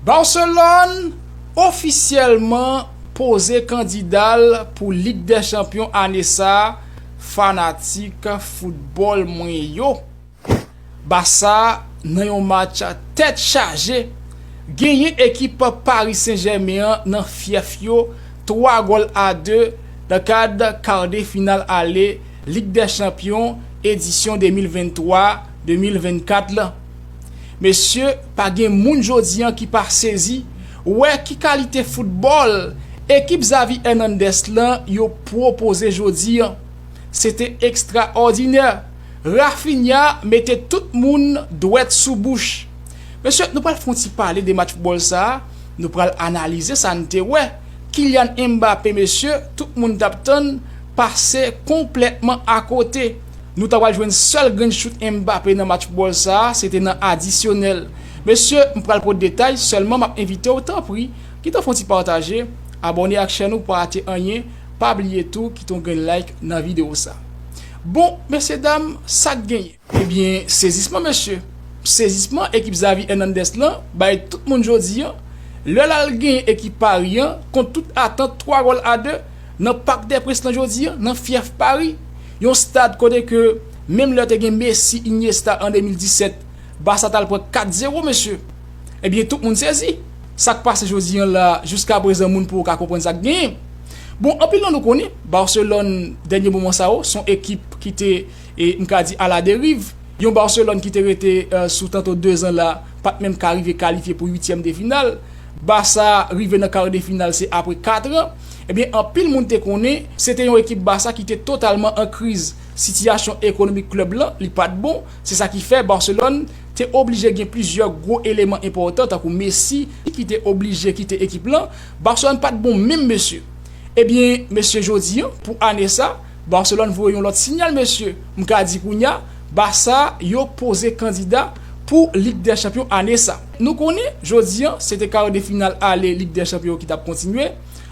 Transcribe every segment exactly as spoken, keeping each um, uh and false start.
Barcelone ofisyèlman poze kandida l pou Lig dè Chanpyon ane sa a, fanatik foutbòl mwen yo. Barça nan yon match tèt chaje, genyen ekip Paris Saint-Germain an nan fyèf yo, twa gòl a de nan kad kar de final ale Lig dè Chanpyon edisyon de mil venntwa de mil vennkat lan. Mesye, pa gen moun jodi an ki pa sezi wè ki kalite foutbòl ekip Xavi Hernandez lan yo pwopoze jodi an. Se te ekstraòdinè. Raphinha mete tout moun dwèt sou bouch. Mesye, nou pral fè yon ti pale de match foutbòl sa a. Nou pral analize sa n te wè. Kylian Mbappé, mesye, tout moun t ap tann, pase konplètman akote. Nou ta pral jwenn sèl grenn chout Mbappé nan match foutbòl sa a, se te nan adisyonèl. Mesye, m pral pote detay, sèlman m ap envite w, tanpri, kite w fè yon ti pataje, abòne ak chèn ou pou pa rate anyen, pa bliye tou kite yon grenn like nan videyo sa. Bon, mesye dam, sa k genyen? Ebyen, sezisman, mesye. Sezisman ekip Xavi Hernandez lan bay tout moun jodi an. Lè l al genyen ekip Paris an kont tout atant, twa gòl a de nan Parc des Princes lan jodi an, nan fyèf Paris. Yon stad kote ke menm lè te gen Messi, Iniesta an de mil disèt, Barça t al pran kat zewo, mesye. Ebyen, tout moun sezi. Sa k pase jodi an la, jiskaprezan moun poko ka konprann sa k genyen. Bon, anpil nan nou konnen, Barcelone, dènye moman sa yo, se yon ekip ki te, e, m ka di, aladeriv. Yon Barcelone ki te rete, e, sou tanto dezan la, pa t menm ka rive kalifye pou uityèm de final. Barça rive nan kar de final, se apre kat an. Ebyen, anpil moun te konnen, se te yon ekip Barça ki te totalman an kriz. Sitiyasyon ekonomik klèb lan, li pa t bon. Se sa ki fè Barcelone te oblije gen plizyè gwo eleman enpòtan, tankou Messi, ki te oblije kite ekip lan. Barcelone pa t bon menm, mesye. Ebyen, mesye, jodi an, pou ane sa, Barcelone voye yon lòt sinyal, mesye. M ka di kounye a, Barça, yo poze kandida pou Lig dè Chanpyon ane sa. Nou konnen, jodi an, se te kar de final ale Lig dè Chanpyon ki t ap kontinye.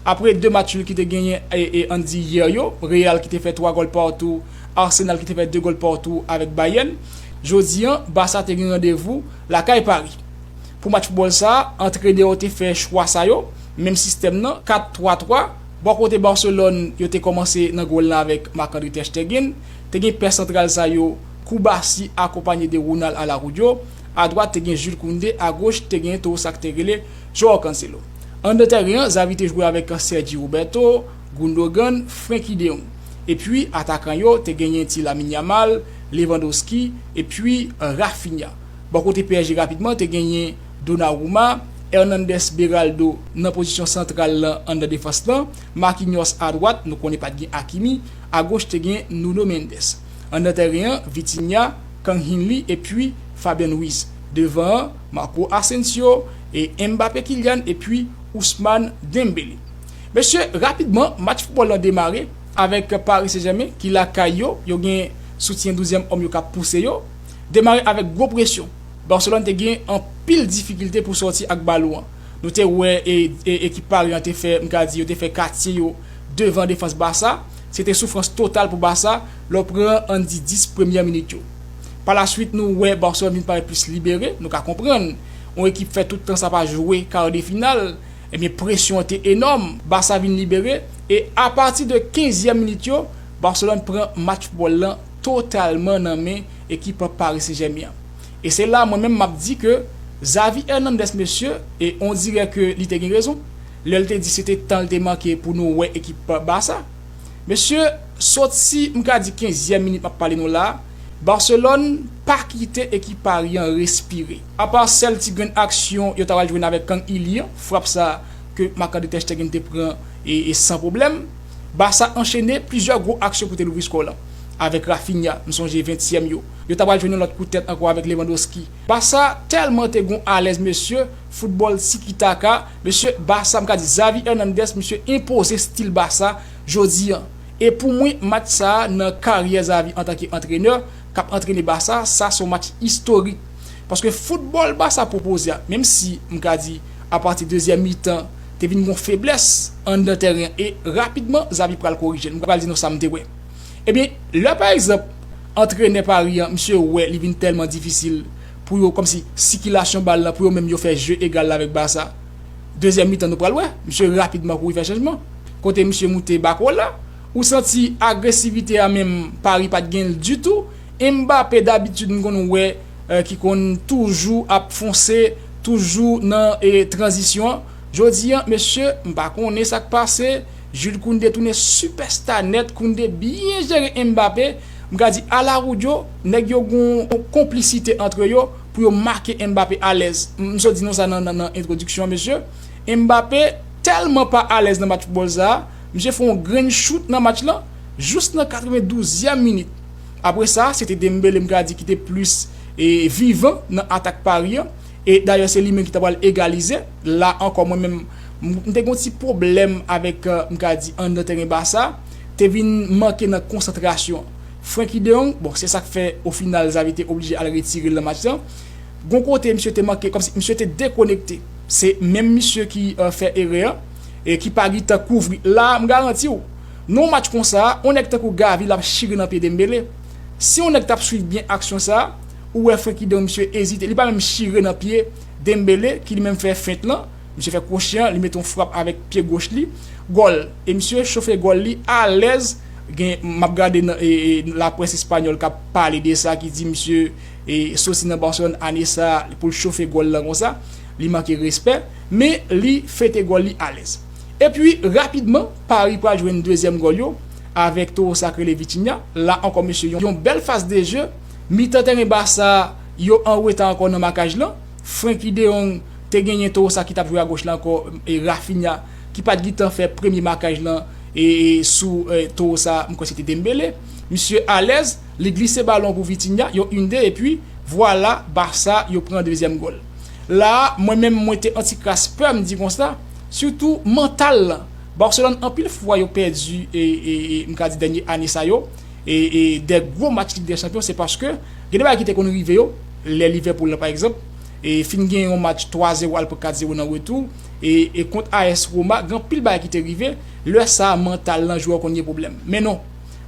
Apre de match nul ki te genyen, e, e, ann di yè yo, Real ki te fè twa gòl patou, Arsenal ki te fè de gòl patou avèk Bayern. Jodi an, Barça te gen randevou lakay Paris. Pou match foutbòl sa a, antrenè yo te fè chwa sa yo, menm sistèm nan, kat twa twa. Bò kote Barcelone, yo te kòmanse nan gòl la avèk Marc-André Ter Stegen. Te gen pè santral sa yo, Koubarsi akonpanye de Ronald Araujo. Adwat, te gen Jules Koundé, agoch, te gen tou sa k te rele Joao Cancelo. Anndan tèren an, Xavi te jwe avèk Sergi Roberto, Gundogan, Frenkie de Jong. Epi, atakan yo, te genyen ti Lamine Yamal, Lewandowski, epi, e, Raphinha. Bò kote P S G rapidman, te genyen Donnarumma, Hernandez, Beraldo nan pozisyon santral lan anndan defans lan, Marquinhos adwat, nou konnen pa t gen Hakimi, agoch te gen Nuno Mendes. Anndan tèren an, Vitinha, Kang Hee Lee epi Fabian Ruiz. Devan an, Marco Asensio, e Mbappé Kylian epi Ousmane Dembélé. Mesye, rapidman, match foutbòl lan demare avèk Paris Saint-Germain ki lakay yo, yo gen soutyen douzyèm òm yo k ap pouse yo. Demare avèk gwo presyon. Barcelone te gen anpil difikilte pou sòti ak balon an. Nou te wè e, e, ekip Paris an te fè, m ka di, yo te fè katye yo devan defans Barça. Se te soufrans total pou Barça lè w pran, ann di, dis premyè minit yo. Palaswit, nou wè Barcelone vin parèt plis libere, nou ka konprann. Yon ekip fè tout tan sa pa jwe kar de final, ebyen, presyon an te enòm. Barça vin libere, e apati de kenzyèm minit yo, Barcelone pran match foutbòl lan totalman nan men ekip Paris Saint-Germain an. E se la, mwen menm, m ap di ke Xavi Hernandez, mesye, e on dirè ke li te gen rezon lè l te di se te tan l te manke pou nou wè ekip Barça. Mesye, soti, m ka di, kenzyèm minit m ap pale nou la, Barcelone pa kite ekip Paris an respire. Apa sèl ti grenn aksyon yo ta pral jwenn avèk Kang Hee Lee an, frap sa ke Marc-André Ter Stegen te pran e, e san pwoblèm. Barça anchene plizyè gwo aksyon pou te louvri skò lan. Avèk Raphinha, m sonje ventyèm yo. Yo ta pral jwenn yon lòt kout tèt ankò avèk Lewandowski. Barça tèlman te gon alèz, mesye, foutbòl tiki-taka, mesye, Barça, m ka di, Xavi Hernandez, misye enpoze stil Barça jodi an. E pou mwen, match sa a nan karyè Xavi antanke antrenè k ap antrene Barça, sa se yon match istorik. Paske foutbòl Barça pwopoze a, menm si, m ka di, apati dezyèm mitan, te vin gon feblès anndan tèren an, e rapidman, Xavi pral korije l. M pral di nou sa m te wè. Ebyen, lè pa egzanp, antrenè Paris an, misye wè li vin tèlman difisil pou yo, kòmsi sikilasyon bal la, pou yo menm yo fè je egal la avèk Barça. Dezyèm mitan, nou pral wè, misye rapidman kouri fè chanjman. Kote misye moute Barcola, ou santi agresivite a menm Paris pa t gen l ditou. Mbappé, dabitid, m konn wè, eh, ki konn toujou ap fonse, toujou nan, eh, tranzisyon an. Jodi a, mesye, m pa konnen sa k pase. Jules Koundé tounen sipèsta nèt. Koundé byen jere Mbappé. M ka di, Araujo, nèg yo gon konplisite antre yo pou yo make Mbappé alèz. M, m sot di nou sa nan, nan, nan entwodiksyon an, mesye. Mbappé tèlman pa alèz nan match foutbòl sa a, misye fè yon grenn chout nan match lan, jous nan katrevenndouzyèm minit. Apre sa, se te Dembélé, m ka di, ki te plis, e, vivan nan atak Paris an. E dayè, se li menm ki ta pral egalize. La ankò, mwen menm, m, m te gen yon ti pwoblèm avèk, eh, m ka di, anndan teren Barça. Te vin manke nan konsantrasyon. Frenkie de Jong, bon, se sa k fè, o final, Xavi te oblije al retire l nan match lan. Gon kote, misye te manke, kòmsi misye te dekonekte. Se menm misye ki, eh, fè erè an, e ki pa gentan kouvri. La, m garanti w, nan yon match konsa, yon nèg tankou Gavi, l ap chire nan pye Dembélé. Si yon nèg t ap swiv byen aksyon sa a, ou wè Frenkie de Jong, misye ezite. Li pa menm chire nan pye Dembélé, ki li menm fè fent lan. Misye fè kwochi an, li mete yon frap avèk pye goch li. Gòl. E misye chofe gòl li alèz. Gen, m ap gade nan, e, e, laprès espanyòl k ap pale de sa, ki di misye, e, soti nan Barcelone ane sa pou l chofe gòl lan konsa. Li manke respè, men li fete gòl li alèz. Epi, rapidman, Paris pral jwenn dezyèm gòl yo avèk towo sa k rele Vitinha. La ankò, mesye, yon, yon bèl faz de je. Mitan teren Barça yo an reta ankò nan makaj lan. Frenkie de Jong te genyen towo sa ki t ap jwe agoch la ankò, e Rafinha, ki pa t gentan fè premye makaj lan, e, e sou, e, towo sa, m kwè se te Dembélé. Misye alèz, li glise balon pou Vitinha, yon inde, epi vwala, Barça, yo pran dezyèm gòl. La a, mwen menm, mwen te anti kras pè, m di konsa, sitou mantal lan. Barcelone, anpil fwa, yo pèdi, e, e, e, m ka di, dènye ane sa yo, e, e, de gwo match Lig dè Chanpyon, se paske gen de bagay ki te konn rive yo, lè Liverpool la, pa egzanp, e fin gen yon match twa zewo al pran kat zewo nan retou, e, e kont A S Roma, gen anpil bagay ki te rive, lè sa a, mantal lan jwè yo konn gen pwoblèm. Men non,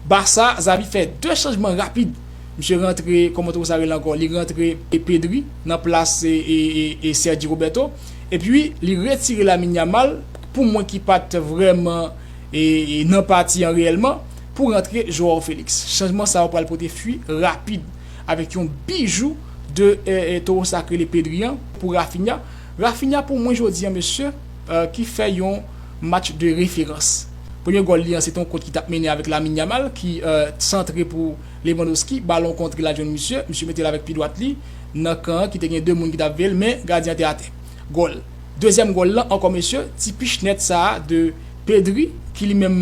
Barça, Xavi fè de chanjman rapid. Misye rantre, kòman towo sa rele ankò? Li rantre e Pedri nan plas e, e, e, e Sergi Roberto. Epi, li retire Lamine Yamal, pou mwen ki pa t vrèman, e, e nan pati an reyèlman, pou rantre Joao Felix. Chanjman sa yo pral pote fwi rapid avèk yon bijou de, e, e, towo sa k rele Pedri an pou Rafinha. Rafinha, pou mwen, jodi a, mesye, e, ki fè yon match de referans. Premye gòl li an, se te yon kont ki t ap mennen avèk Lamine Yamal, ki, e, santre pou Lewandowski, balon kontre l al jwenn misye, misye mete l avèk pye dwat li nan kan an, ki te gen de moun ki t ap veye l, men gadyen an te atè. Gòl. Dezyèm gòl lan ankò, mesye, ti pichnèt sa a de Pedri, ki li menm,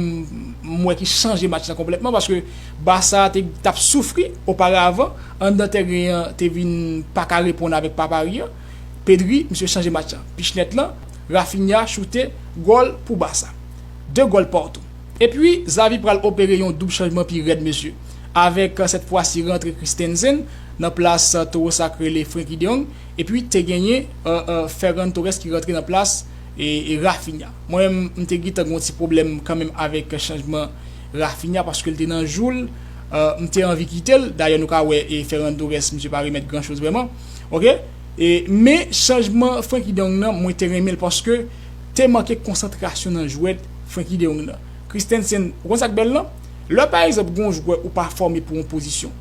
m wè ki chanje match lan konplètman, paske Barça te, t ap soufri oparavan, anndan teren an te vin pa ka reponn avèk pa Paris an. Pedri, misye chanje match lan. Pichnèt lan, Rafinha choute, gòl pou Barça. De gòl patou. Epi, Xavi pral opere yon doub chanjman pi rèd, mesye. Avèk, sèt fwa si, rantre Christensen nan plas towo sa k rele Frenkie de Jong. Epi, te genyen, e, e, Ferran Torres ki rantre nan plas, e, e Rafinha. Mwen menm, m te gentan gen yon ti pwoblèm kanmenm avèk chanjman Rafinha, paske l te nan jou l, e, m te anvi kite l. Dayè, nou ka wè, e, Ferran Torres, misye pa remèt gran choz vrèman. Oke? E, men, chanjman Frenkie de Jong nan, mwen te renmen l paske te manke konsantrasyon nan jwèt Frenkie de Jong nan. Christensen, ou konn sa k bèl lan? Lè, pa egzanp, gen yon jwè ou pa fòme pou yon pozisyon,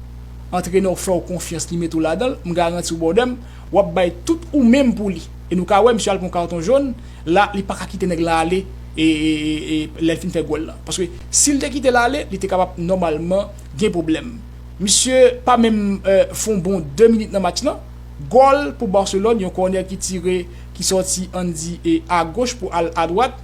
antrenè w fè w konfyans, li mete w ladan l, m garanti w, bòdè m, w ap bay tout ou menm pou li. E nou ka wè, misye al pran katon jòn, la, li pa ka kite nèg la ale, e, e, e, e lè l fin fè gòl lan. Paske si l te kite l ale, li te kapab nòmalman gen pwoblèm. Misye pa menm, e, fè yon bon de minit nan match lan. Gòl pou Barcelone, yon kònè ki tire, ki sòti, ann di, e, agoch pou al adwat.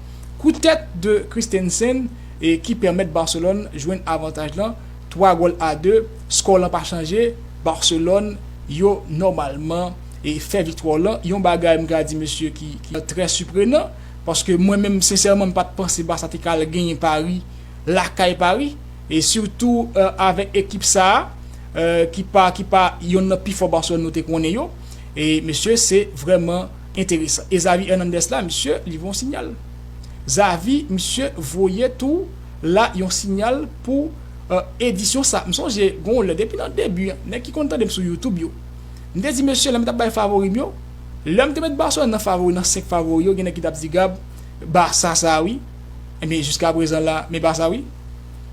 Kout tèt de Christensen, e, ki pèmèt Barcelone jwenn avantaj lan, twa gòl a de, skò lan pa chanje, Barcelone, yo nòmalman, e, fè viktwa lan. Yon bagay, m ka di, mesye, ki, ki trè siprenan, paske mwen menm, sensèman, m pa t panse Barça te ka al genyen Paris, lakay Paris, e sitou, e, avèk ekip sa a, e, ki pa, ki pa yonn nan pi fò Barcelone nou te konnen yo. E, mesye, se vrèman enteresan. E Xavi Hernandez la, mesye, li voye yon sinyal. Xavi, mesye, voye tou la yon sinyal pou, e, edisyon sa. M sonje, gon lè, depi nan debi an, nèg ki konn tande m sou YouTube yo, M te di mesye, lè m t ap bay favori m yo, lè m te met Barcelone nan favori, nan senk favori yo, gen nèg ki t ap di, Gab, Barça sa wi. Ebyen, jiska prezan la, men Barça wi.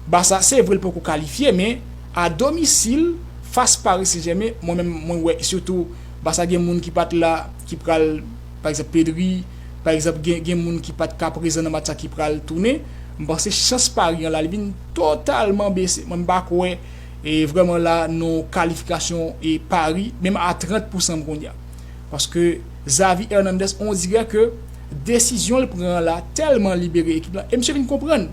Barça, se vre, l poko kalifye, men a domisil, fas Paris Saint-Germain, mwen menm, mwen wè, sitou, Barça gen moun ki pa t la, ki pral, pa egzanp, Pedri, pa egzanp, gen, gen moun ki pa t ka prezan nan match sa ki pral tounen. M panse chans Paris an la, li vin totalman bese. Mwen, m pa kwè, e, vrèman la, nan kalifikasyon, e, Paris, menm a trant pousan kounye a. Paske Xavi Hernandez, on dirè ke desizyon l pran an la tèlman libere ekip la. E misye vin konprann.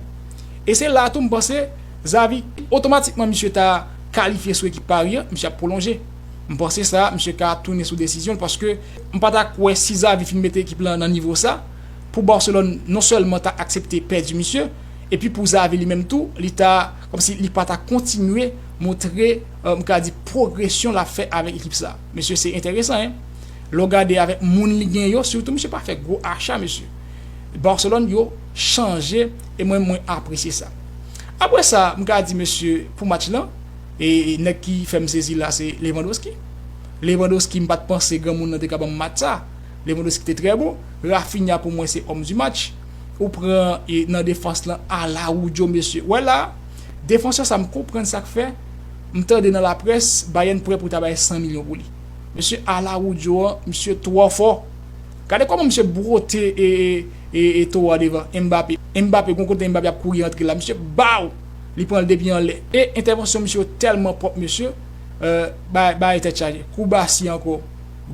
E se la tou m panse Xavi, otomatikman misye ta kalifye sou ekip Paris an, misye ap pwolonje. M panse sa, misye ka tounen sou desizyon l paske m pa ta kwè si Xavi fin mete ekip la nan nivo sa, pou Barcelone non sèlman ta aksepte pèdi misye, epi pou Xavi li menm tou, li ta, kòmsi li pa ta kontinye montre, e, m ka di, pwogresyon l ap fè avèk ekip sa. Mesye, se enteresan, en. Lè w gade avèk moun li gen yo, sitou misye pa fè gwo acha, mesye. Barcelone yo chanje, e mwen, mwen apresye sa. Apre sa, m ka di, mesye, pou match lan, e, e nèg ki fè m sezi la, se Lewandowski. Lewandowski, m pa t panse granmoun nan te ka ban m match sa. Lewandowski te trè bon. Raphinha, pou mwen, se homme du match. Ou pran, e, nan defans lan, Araujo, mesye. Wè la, defansè sa, m konprann sa k fè. M tande nan laprès, Bayern prè pou ta bay san milyon pou li. Mesye, Araujo an, misye twò fò. Gade kòman misye bwote e, e, e, e towo a devan Mbappé. Mbappé, gon kote Mbappé ap kouri antre la. Misye, baw! Li pran l de pye anlè. E entèvansyon misye yo tèlman pwòp, mesye. E, bay, bay tèt chaje. Koubasi ankò.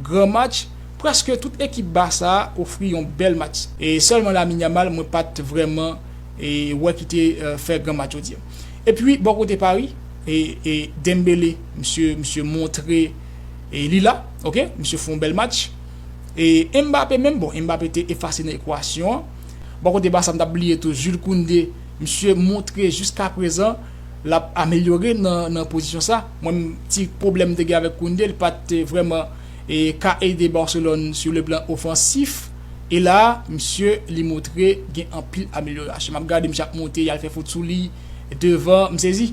Gran match. Prèske tout ekip Barça a ofri yon bèl match. E sèlman Lamine Yamal, mwen pa t vrèman, e, wè ki te, e, fè gran match jodi a. Epi, bò kote Paris, e, e Dembélé, misye, misye montre, e li la, oke? Misye fè yon bèl match. E Mbappé menm, bon, Mbappé te efase nan ekwasyon an. Bò kote Barça, m t ap bliye tou, Jules Koundé, misye montre jiska prezan l ap amelyore nan, nan pozisyon sa. Mwen, ti pwoblèm m te gen avèk Koundé, li pa t vrèman, e, ka ede Barcelone sur le plan offensif. E la, misye, li montre gen anpil amelyorasyon. M ap gade misye ap monte, y al fè fot sou li, devan, m sezi.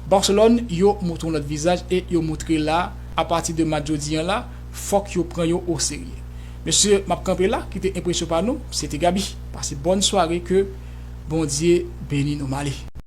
Barcelone, yo montre yon lòt vizaj e yo montre la, apati de match jodi an la, fòk yo pran yo oserye. Mesye, m ap kanpe la, kite enpresyon pa nou, se te Gaby. Pase bòn sware, ke Bondye beni nou. M ale.